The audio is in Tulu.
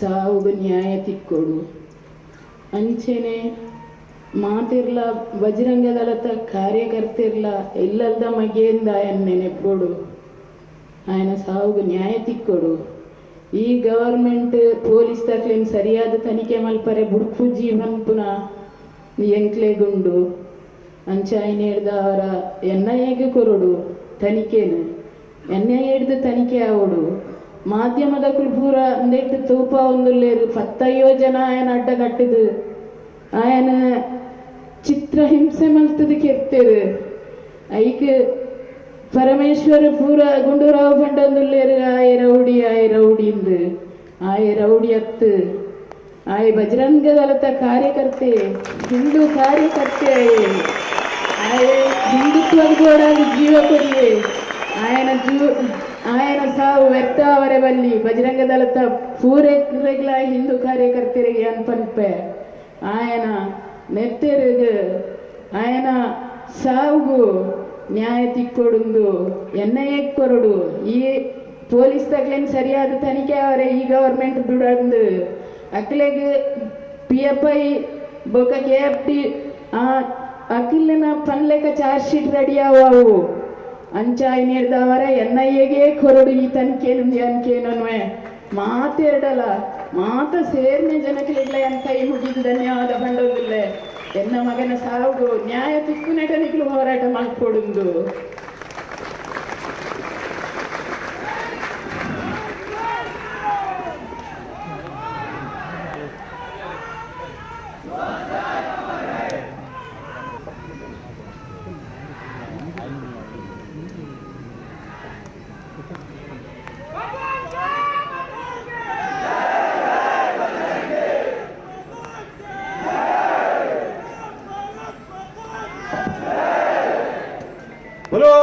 ಸಾವುಗು ನ್ಯಾಯ ತಿಕ್ಕೊಡು. ಅಂಚೆನೆ ಮಾತಿರ್ಲ ಬಜರಂಗ ದಳತ ಕಾರ್ಯಕರ್ತಿರ್ಲ ಇಲ್ಲಲ್ದ ಮಗೇಂದ ಆಯನ್ ನೆನೆಪೊಡು. ಆಯನ ಸಾವುಗು ನ್ಯಾಯ ತಿಕ್ಕೊಡು. ಈ ಗವರ್ಮೆಂಟ್ ಪೊಲೀಸ್ ತಕ್ಲೆನ್ ಸರಿಯಾದ ತನಿಖೆ ಮಲ್ಪರೆ ಬುಡ್ಪು ಜೀವನ್ ಪುನ ಎಂಕ್ಲೆಗುಂಡು. ಅಂಚ ಐನೇಡ್ದ ಅವರ ಎನ್ I ಎಗ್ ಕೊರೊಡು ತನಿಖೆನು. ಎನ್ I ಎಡ್ದು ತನಿಖೆ ಆವೊಡು. ಮಾಧ್ಯಮದಕುಲು ಪೂರ ಅಂದೆಟ್ ತೂಪಾವೊಂದುಲ್ಲೆರ್. ಪತ್ತಯ್ಯೋ ಜನ ಆಯನ ಅಡ್ಡ ಕಟ್ಟುದು ಆಯನ ಚಿತ್ರಹಿಂಸೆ ಮಲ್ತದು ಕೆರ್ತೆರ್. ಐಕ್ ಪರಮೇಶ್ವರ ಪೂರ ಗುಂಡೂರಾವ್ ಪಂಡೊಂದುಲ್ಲೆರ್, ಆಯೆ ರೌಡಿ, ಆಯೆ ರೌಡಿ ಇಂದು. ಆಯೆ ರೌಡಿ ಅತ್ತು, ಆಯೆ ಬಜರಂಗ ದಳತ ಕಾರ್ಯಕರ್ತೆ, ಹಿಂದೂ ಕಾರ್ಯಕರ್ತೆ ಆಯೆ. ಆಯೆ ಹಿಂದುತ್ವದ ಬೋಡಾದ್ ಜೀವ ಕೊರಿಯೆ. ಆಯನ ಸಾವು ವ್ಯರ್ಥ ಅವರೆ ಬಲ್ಲಿ. ಬಜರಂಗ ದಳತ ಪೂರೆಗ್ಲ ಹಿಂದೂ ಕಾರ್ಯಕರ್ತರಿಗೆ ಅನ್ಪನ್ಪೆ, ಆಯನ ನೆತ್ತೆರುಗು, ಆಯನ ಸಾವುಗು ನ್ಯಾಯ ತಿಕ್ಕೊಡುಂದು ಎನ್ I ಕೊರೊಡು. ಈ ಪೊಲೀಸ್ ತಕ್ಲೆನ್ ಸರಿಯಾದ ತನಿಖೆ ಅವರೆ ಈ ಗವರ್ಮೆಂಟ್ ಬಿಡಂದು. ಅಕ್ಲೆಗ್ P F I ಬೊಕ K F T ಅಕ್ಲೆನ ಪನ್ಲೆಕ charge sheet ready ಆವು. ಅಂಚ ಐನೇರ್ದವರ ಎನ್ I ಎಗೆ ಕೊರೊಡು ಈ ತನಿಖೆ ಅನ್ಕೇನನ್ವೆ. ಮಾತೆರಡಲ ಮಾತ ಸೇರ್ನೆ ಜನಕ್ಲೆಗ್ಲ ಎನ್ ಕೈ ಮುಗಿದು ಧನ್ಯವಾದ ಪಂಡೊಂದುಲ್ಲೆ. ಎನ್ನ ಮಗನ ಸಾವುಗು ನ್ಯಾಯ ತಿಕ್ಕುನೆಟ ನಿಕ್ಲು ಹೋರಾಟ ಮಲ್ಪೊಡುಂದು. बोलो।